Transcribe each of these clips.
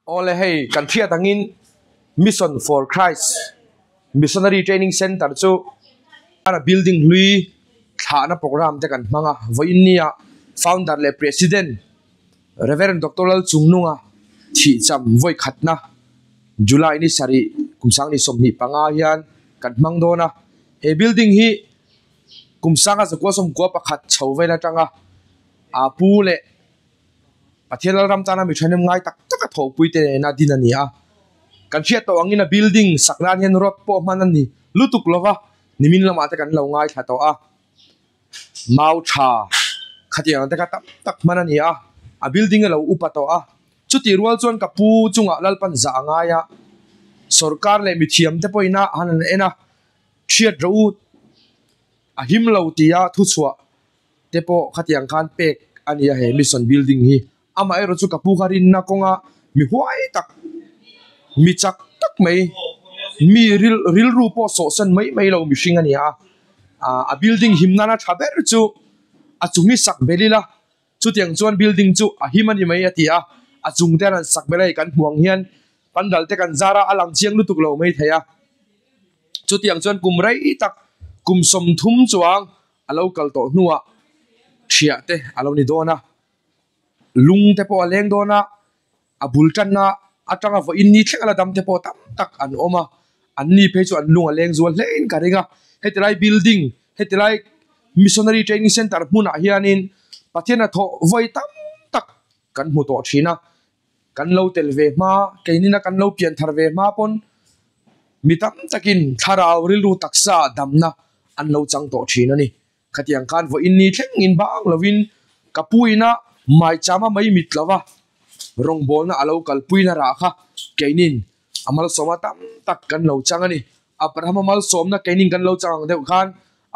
Awle hei kan hriat angin Mission for Christ Missionary Training Centre chu a building hlui thlahna programme te kan hmang a, vawiin nia founder leh president Rev Doctor Lalchungnunga thihcham vawi khatna July ni sarih kum sang ni 25 hian kan hmang dawn a, he building hi kum sanga zakua sawmkua pakhat chho vel atanga a pu leh Pathian Lalram tana mi thahnem ngai tak tak a thawhpui te nena din a ni a. Kan hriat tawh angin a building sak nan hian rod pawh hman a ni lutuk lo va, nimin lamah te kan lo ngaithla tawh a. Mau tha khatiang te kha tam tak hman a ni a, a building a lo upa tawh a. Chutih rual chuan ka pu chungah Lalpan zah a ngai a, sorkar leh mithiam te pawhin a han an en a, Hriat rawh u, a him lo tia thuchhuah te pawh khatiang khan pek a ni a he mission building hi amaherawh chu ka pu kha rinna kawnga mi huai tak mi chak tak mai mi ril rilru pawh sawhsan mai mai lo mihring a ni a ah a building him nana tha ber chu a chung hi sak bel ila chutiang chuan building chu a him a ni mai a ti a a chung te an han sak bel a hei kan hmuh ang hian pandal te kan zar a a lang chiang lutuk lo mai thei a chutiang chuan kum rei tak kum 30 chuang a lo kal tawh hnuah thiah te a lo ni dawn a lung te pawh a leng dawn a a bul tanna atanga vawiin ni thleng a la dam te pawh tam tak an awm a an ni phei chu an lung a leng zual hle in ka ring a heti lai building heti lai missionary training center hmunah hianin Pathian a thawh vawi tam tak kan hmu tawh thin a kan lo tel ve hma keinina kan lo pian thar ve hma pawn mi tam takin thlarau rilru taksa damna an lo chang tawh thin a ni. Khatiang khan vawiin ni thlengin bang lovin ka puina maichama mai mit lova rawngbawlna a lo kalpuina rah kha keinin a malsawma tam tak kan lo chang a ni. Abrahama malsawmna keinin kan lo chang ang deuh khan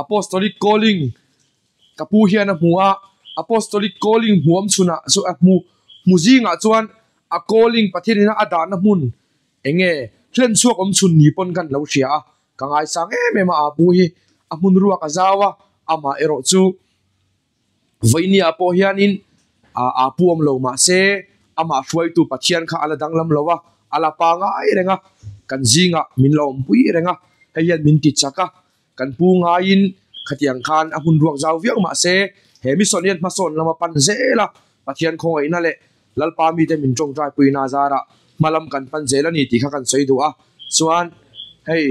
Apostolic calling ka pu hian a hmu a, Apostolic calling hmuam chhunah chu a hmu hmu zingah chuan a calling Pathianina a dahna hmun enge hlen chhuak awm chhun ni pawn kan lo hria a, ka ngaisang em em a a pu hi a hmun ruak a zau a, amah erawh chu vawinia pawh hianin a pu awm lo mahse amah hruaitu Pathian kha a la danglam lo a, a la pangai reng a, kan zingah min la awmpui reng a, hei hian min ti chak a. Kan pu ngaiin khatiang khan a hmun ruak zau viau mahse he mission hian hmasawn lama pan zel a, Pathian khawngaihna leh Lalpa mite min tawngtai puina zarah hma lam kan pan zel a ni tih kha kan sawi duh a. Chuan hei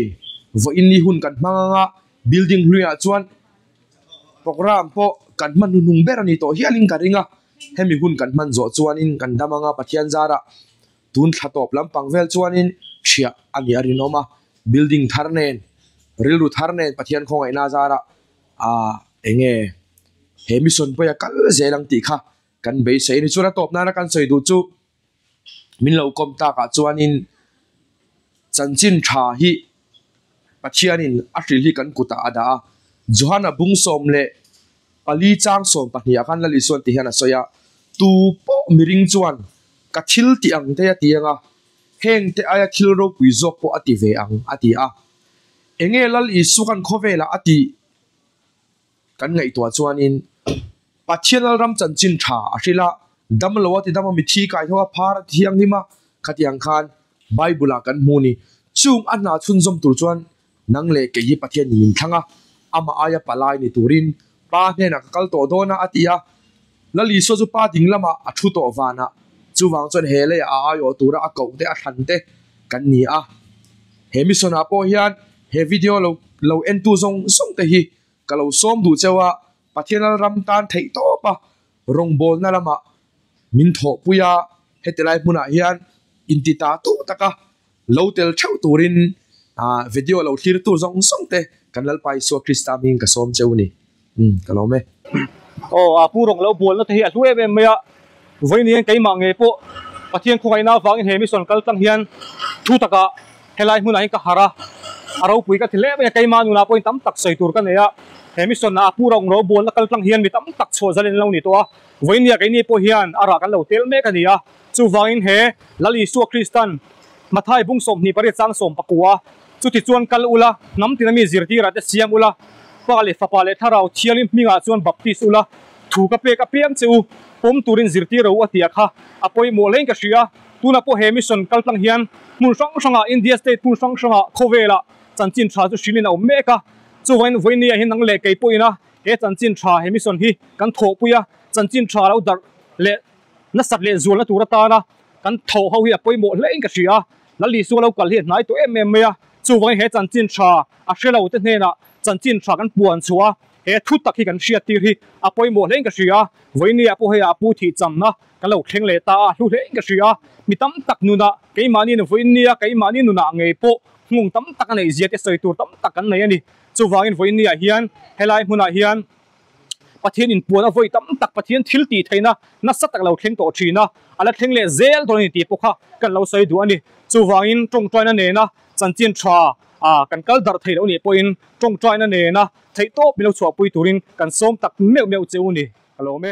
vawiin ni hun kan hmang anga building hluiah chuan programme pawh kan hman hnuhnung ber a ni tawh hialin ka ring a, hemi hun kan hman zawh chuanin kan dam anga Pathian zarah tun thla tawp lampang vel chuanin thiah a ni a rinawm a, building thar nen rilru thar nen Pathian khawngaihna zarah ah eng nge he mission pawia kal zel ang tih kha kan beisei a ni. Chuan a tawp nana kan sawi duh chu min lo kawm takah chuanin chanchin tha hi Pathianin a hril hi kan kutah a dah a, Johana bung 14 chang 12 ah khan Lal Isuan ti hian a sawi a, Tu pawh miring chuan ka thil tih ang te a ti ang a, heng te aia thil ropui zawk pawh a ti ve ang a ti a. Enge Lal Isu khan khawvelah a tih kan ngaihtuah chuanin Pathian Lalram chanchin tha a hril a, dam lo a ti dam a, mithi kai tho a, phar a ti thianghlim a, khatiang khan Bible ah kan hmu ni. Chung a hna chhunzawm tur chuan nang leh kei hi Pathian in min thlang a, amah aia palai ni turin Pa hnenah ka kal tawh dawn a, a ti a. Lal Isua chu Pa ding lamah a thu tawh vanah, chuvang chuan he leiah a aiawh tura a koh te a thlan te kan ni a. He mission ah pawh hian he video lo lo entu zawng zawng te hi ka lo sawm duh cheu a, Pathian Lalram tan theih tawp a, rawngbawlna lamah min thawhpui a, heti lai hmunah hian inti ta tu taka lo tel theuh turin video lo thlirtu zawng zawng te kan Lalpa Isua Krista hmingin ka sawm cheu ni. Umm ka lawm e. Aw a pu rawng lo bualna te hi a hlu em em mai a, vawiin hian keimah ngei pawh Pathian khawngaihna avangin he mission kal tlang hian thu takah helai hmunah hian ka harh a, a ropui ka ti hle mai a, keimah nunah pawhin tam tak sawi tur ka nei a, he mission ah a pu rawng lo bualna kal tlang hian mi tam tak chhuah zalen lo ni tawh a, vawiin nia keini pawh hian a rah kan lo tel mek a ni a, chuvangin he Lal Isua Kristan Mathai bung 28 chang 19 chuti chuan kal ula, hnam tina mi zirtirah te siam ula, Pa leh Fapa leh Thlarau Thianghlim hmingah chuan baptis ula. thu ka pek apiang che u pawm turin zirtir rawh u a tia kha a pawimawh hlein ka hria. Tunah pawh he mission kal tlang hian hmun hrang hrangah India state hmun hrang hrangah khawvelah chanchin tha chu hrilhin a awm mek a. Chuvangin vawinia hi nang leh kei pawhin a he chanchin tha he mission hi kan thawhpui a, chanchin tha lo darh leh nasat leh zualna tur atana kan thawh ho hi a pawimawh hlein ka hria. Lal Isua lo kal hi a hnai tawh em em mai a, chuvangin he chanchin tha a hre lo te hnenah chanchin tha kan puan chhuah a, he thu tak hi kan hriat tir hi a pawimawh hlein ka hria. Vawinia pawh hei a pu thih chamna kan lo thleng leh ta a, hlu hlein ka hria. Mi tam tak nunah keimahni vawinia keimahni nunah ngei pawh nghawng tam tak a neih zia te sawi tur tam tak kan nei a ni. Chuvangin vawinia hian helai hmunah hian Pathian inpuan a vawi tam tak Pathian thil tih theihna nasa tak lo thleng tawh thin a, a la thleng leh zel dawn a ni tih pawh kha kan lo sawi duh a ni. Chuvangin tawngtaina nena chanchin tha kan kal darh theih loh nih pawhin tawngtaina nena theihtawp min lo chhuahpui turin kan sawm tak meuh meuh che u ni. Ka lawm e.